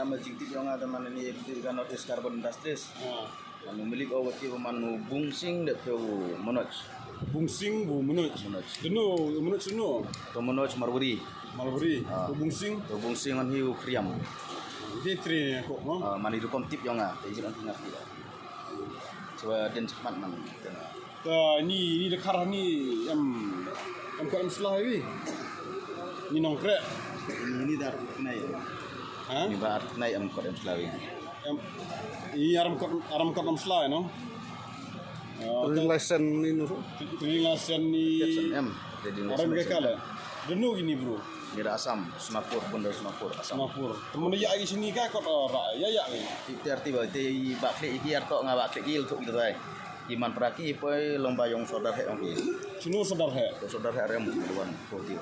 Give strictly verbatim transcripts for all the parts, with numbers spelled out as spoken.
Ama jingtip yong nga da man ni epti ka North East Carbon Industries. Anu milik o wati man u Bungsing da tu Manoj. Bungsing bu Manoj. Manoj. Denu Manoj senu. Tu Manoj Marwari. Marwari. Ah. Tu Bungsing. Tu Bungsing an hi u Kriam. Di tri ko no. Ah, mani rukom tip yong nga. Te jin anti ngerti. Coba den cepat man. Ta ni ni da khar ni em em ko em slah wi. Ni nongkrek. Ni ni dar kena ya. Ha? Ni ba ar kena em ko em slah wi. Em, ini aram kot aram kot am slai no. Trading license ni nuru. Trading license ni. Em. Aram ke kala. Denu gini bro. Ni da Assam, Semapur, Bunda Semapur, Assam. Semapur. Temen ya agi sini ka kot ora ya ya ni. Ti arti ba te ba klik iki arto nga ba klik il tu gitu tai. Iman peraki poi lomba yong sordar he ong ki. Sinu sordar he. Sordar he rem luan koti.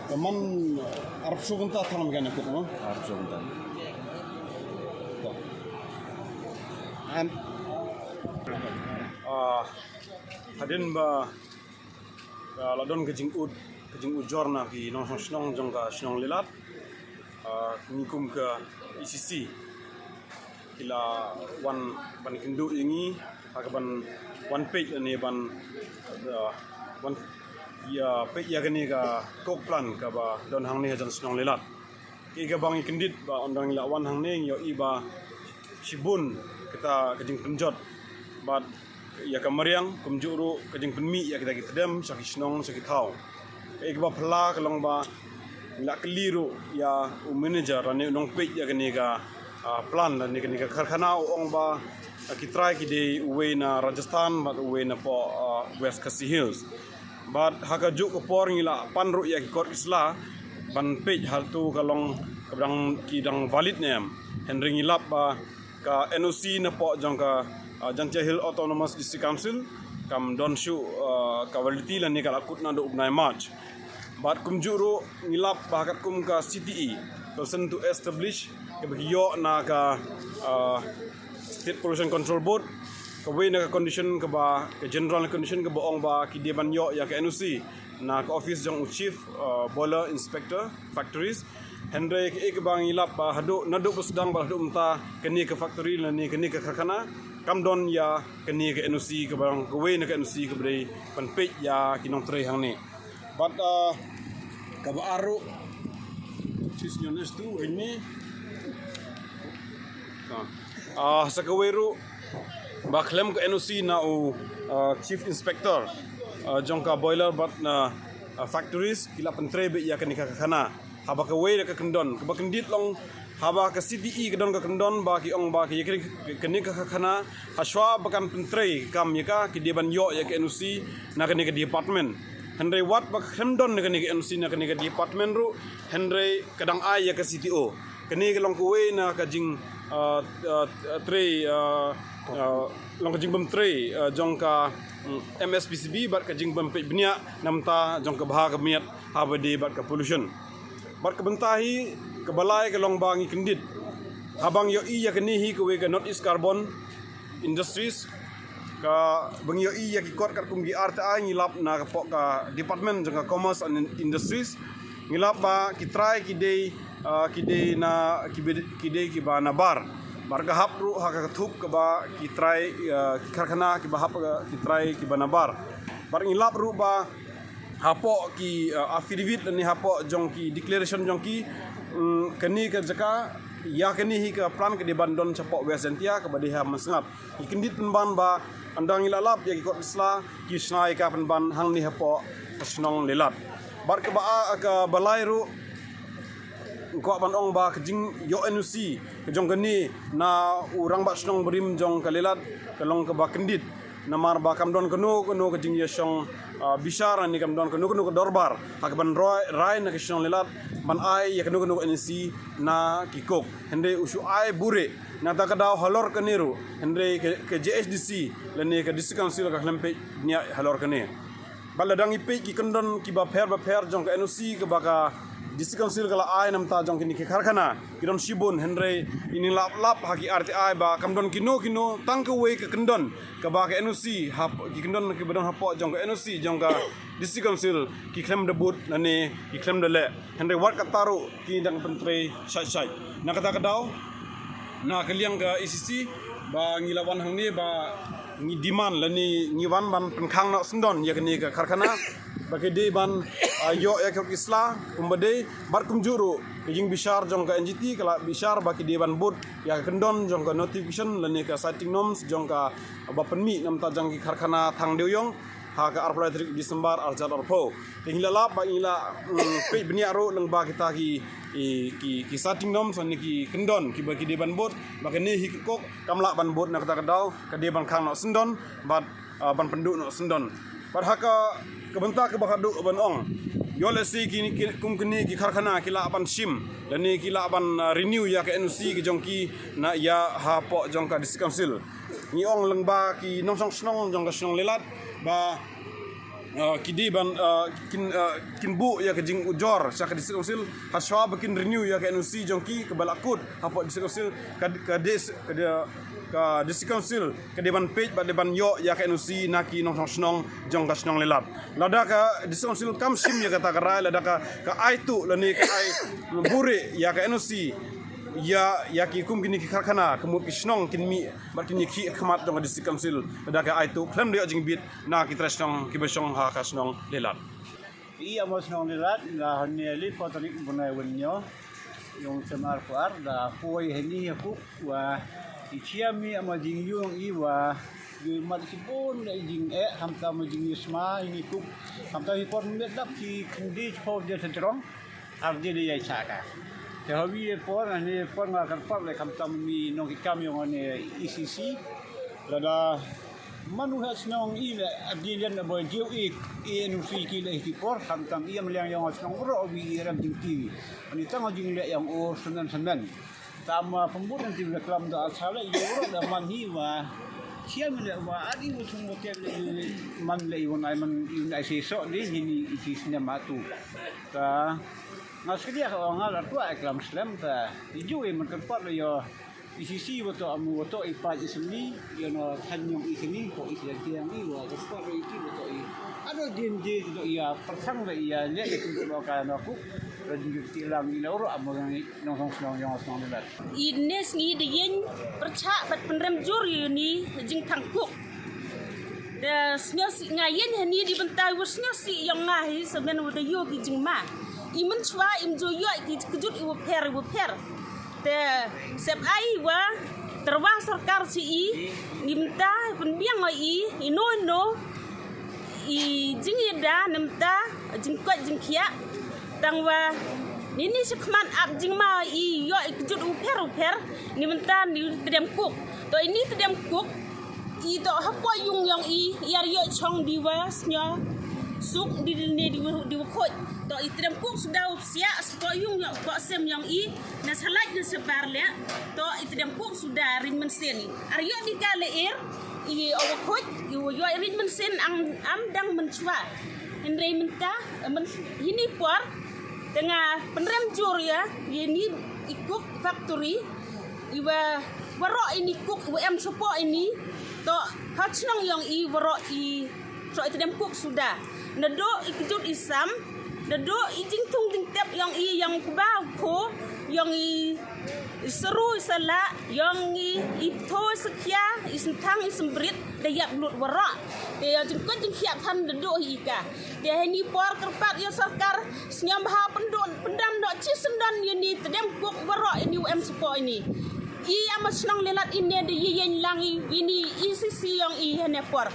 Teman arpsu benta thalam kan aku no. Arpsu benta. An. Ah, hadin ba ah, la don ka jingud ka jingujor na ki nong shnong shnong jong ka shnong Lilat. Ah, ngi kum ka E C C. Ki la wan ban kynduh ïa ngi ha ka ban wan peit ne ban, uh, wan ïa peit ïa kane ka coke plant kaba don hangne ha jan shnong Lilat. Ïa kaba ngi kyndit ba ynda ngi la wan hangne ngi ïohi ba shibun kata ka jingpynjot bad ïa ka mariang kumjuh ruh ka jingpynmih ïa kita ki tdem sha ki shnong sha ki thaw. Ïa kaba phylla ka long ba ngi la kylli ruh ïa u manager lane u nongpeit ïa kane ka, ah, plant lane kane ka karkhana u ong ba, ah, ki trai ki dei uwei na Rajasthan bad uwei na poh, ah, West Khasi Hills. Bad ha kajuh ka por ngi la pan ruh ïa ki kot ki sla ban peit hato ka long kaba dang ki dang valid ne em. Hynrei ngi lap ba ka N O C na poh jong ka, ah, Jaintia Hills Autonomous District Council kam don shuh, ah, ka validity lane ka la kut naduh u bnai March. Bad kumjuh ruh ngi lap ba katkum ka C T E, Consent to Establish, kaba ki ïoh na ka, ah, State Pollution Control Board, kawei na ka condition kaba ka general condition kaba ong ba ki dei ban ïoh ïa ka N O C na ka office jong u Chief, ah, Boiler Inspector Factories. Hynrei kaei kaba ngi lap ba haduh naduh ba sdang ba haduh mynta kane ka factory lane kane ka karkhana kam don ïa kane ka N O C kaba kawei na ka N O C kaba dei ban peit ïa ki nongtrei hangne. Bad, ah, kaba ar ruh tis nyon es tu ini. Ah, sa kawei ruh ba khlem ka N O C na u, ah, Chief Inspector, ah, jong ka boiler bad na, ah, factories ki la pyntrei beit ïa kane ka karkhana. Haba kawei da ka kyndon kaba kyndit long haba ka C T E ka don ka kyndon ba ki ong ba ki ïa kane ka karkhana ha shuwa ba kan pyntrei kam ïa ka ki dei ban ïoh ïa ka N O C na kane ka department. Hynrei wat ba khlem don na kane ka N O C na kane ka department ruh hynrei ka dang ai ïa ka C T O. Kane ka long kawei na ka jing, ah, ah, trei, ah, ah, long ka jingbym trei, ah, jong ka, mm, M S P C B bad ka jingbym peit bniah namta jong ka bha ka miat haba dei bad ka pollution. Bad ka bynta hi kaba lai ka long ba ngi kyndit haba ngi ïohi ïa kane hi kawei ka North East Carbon Industries kaba ngi ïohi ïa ki kot katkum ki R T I ngi lap na ka poh ka department jong ka Commerce and Industries ngi lap ba ki trai ki dei, ah, ki dei na ki bid- ki dei kiba na bar. Bad ka hap ruh ha ka thup kaba ki trai, ah, ki karkhana kiba hap, ah, ki trai kiba na bar. Bad ngi lap ruh ba hapoh ki, uh, affidavit lane hapoh jong ki declaration jong ki, mm, kane ka jaka ïa kane hi ka plant ka dei ban don shapoh West Jaintia kaba dei ha Mynsngat. Ki kyndit pynban ba ynda ngi la lap ïa ki kot ki sla ki shna ïa ka pynban hangne hapoh ka shnong Lilat. Bad kaba, ah, kaba lai ruh kwah ban ong ba ka jingïoh N O C ka jong kane na u rangbah shnong barim jong ka Lilat ka long kaba kyndit. Namar ba kam don kano kano ka jingïashong, ah, bishar ne kam don kano kano ka dorbar ha kaban rai na ka shnong Lilat ban ai ïa kano kano ka N O C na ki coke. Hynrei u shu ai buhrieh na kata ka daw halor kane ruh. Hynrei ka, ka J H D C lane ka District Council ka khlem peit bniah halor kane. Bad lada ngi peit ki kyndon kiba pher ba pher jong ka N O C kaba ka District Council ka la ai namta jong kine ki karkhana ki don shibun, hynrei ini lap lap ha ki R T I ba kam don kino kino tang kawei ka kyndon kaba ka N O C hap ki kyndon kiba don hapoh jong ka N O C jong ka District Council ki khlem da bud lane ki khlem da leh, hynrei wat kata ruh ki dang pyntrei shait shait. Na kata ka daw, na ka liang ka E C C ba ngi la wan hangne ba ngi demand lane ngi wan ban pynkhang noh syndon ïa kane ka karkhana ba ki dei ban, ah, ïoh ïa ki sla kumba dei, bad kumjuh ruh ka jingbishar jong ka N G T ka la bishar ba ki dei ban bud ïa ka kyndon jong ka notification lane ka siting norms jong ka ba pynmih namta jong ki karkhana thang dewïong ha ka arphew lai tarik December arhajar arphew. Te ngi la lap ba ngi la, mm, peit bniah ruh lyngba kita ki, ki, ki, ki siting norms lane ki kyndon kiba ki dei ban bud ba kane hi ka kok kam lah ban bud. Na kata ka daw ka dei ban khang noh syndon bad, ah, ban pynduh noh syndon. Bad ha ka, ka bynta kaba khatduh ban ong, ïoh lehse kine ki, kum kine ki karkhana ki lah ban shim lane ki lah ban, ah, renew ïa ka N O C ka jong ki na ïa hapoh jong ka District Council. Ngi ong lyngba ki nongshong shnong jong ka shnong Lelad ba, ah, ki dei ban, ah, kin, ah, kin buh ïa ka jingujor sha ka District Council ha shwa ba kin renew ïa ka N O C jong ki kaba la kut hapoh District Council, ka, ka dis-, ka, ka District Council ka dei ban peit bad dei ban ïoh ïa ka N O C na ki nongshong shnong jong ka shnong Lelad. Lada ka District Council kam shim ïa kata ka rai, lada ka, ka ai tuh lane ka ai buhrieh ïa ka N O C ïa, ïa ki kum kine ki karkhana, ka mut ki shnong kin mih bad kin ïakhih khmat jong ka District Council. Lada ka ai tuh khlem da ïoh jingbit na ki trai shnong kiba shong ha ka shnong Lelad. I amo shnong Lelad, la hangne le phew tarik bnai wan ñiew, ïong sem arphew ar, da poi hangne ïa kuk wa i chia mi amo jingïung i wa ïu mat shibun da i jingeh, hamta mo jingïu sma ini kuk, hamta hi por met dap ki khyndai phew de sejrong ar de de ïa i chaka. Te hawi e por, ani e por nga kyrpad le khamtam mi nongkitkam ïong ani E C C. Lada man u ha shnong i le abdi len abo jiu i, i N O C ki le hi ki por, khamtam i am liang ïong ha shnong ro wi i ram jingti. Ani tang jingleh ïong u semen semen. Tam, ah, pynbun nanti bla klam da asal le ïong ro da man hi wa. Siam le wa adi wa sung wa tiap le man le ïong ai man ïong ai se so di hini isi snem atu. Ta nga skdia ka nga la tua e klam slem ta. Iju e man kyrpad le ïo E C C wa to amu wa to i pa i seni ïo no than ïong i seni ko i seni tiang i wa kyrpad le i ki wa to i. Ado din je to ïa persang le ïa le i kin ko ka no ku. Rajin ti lang i la ro amu ngi nongshong shnong ïong shnong Lelad. I nes ngi da ïeng pyrshah bad pynrem jur ïa ini jingthang kuk. Da sngewsih nga ïeng hani di bynta wa sngewsih ïong nga hi samen wa da ïoh ki jingma. I mynshuwa im ju ïoh ki kjut i wa pher i wa pher. Te sep ai wa tyrwa sorkar shi i ni bynta pynbiang wa i ino ino i jingïada ne mynta jingkoit jingkhiah. Tang wa ni ni shi khmat ap jingma i ïoh i kjut u pher u pher ni mynta ni tdem kuk. To ini tdem kuk i to hapoh ïung ïong i ïar ïoh chong di wa snyo suk di di ne di wa, di wa khot. To i tdem kuk suda u psiah to ïung ïong po sem ïong i na salaj na sebar le. To i tdem kuk suda rin mensin i ar ïoh di ka le ir i o wa khot i wa ïoh rin mensin ang am dang menchwa. Hynrei mynta, eh, men, hini por, tengah pynrem jur ïa, ïa ni i kuk factory, i wa, waroh ini kuk, i wa em support ini, to, ha chnong ïong i waroh i, to i tdem kuk suda. Nado i kjut i sam, nado i jingthung jingtep ïong i ïong kba ko, ïong i I seru i sala ïong i, i ptho i sekhia i sentang i sembrit da ïap lut waroh. Te ïa jingkut jingkhiah than da duh hi i ka. Te hani por kyrpad ïa sorkar sngewbha pyndon pyndam noh chi sendon ïa ni tdem kuk waroh ïa ni wa em support ïa ni. I ama shnong Lelad i ne da ïa ïeng lang i ïa ni E C C ïong i hani por.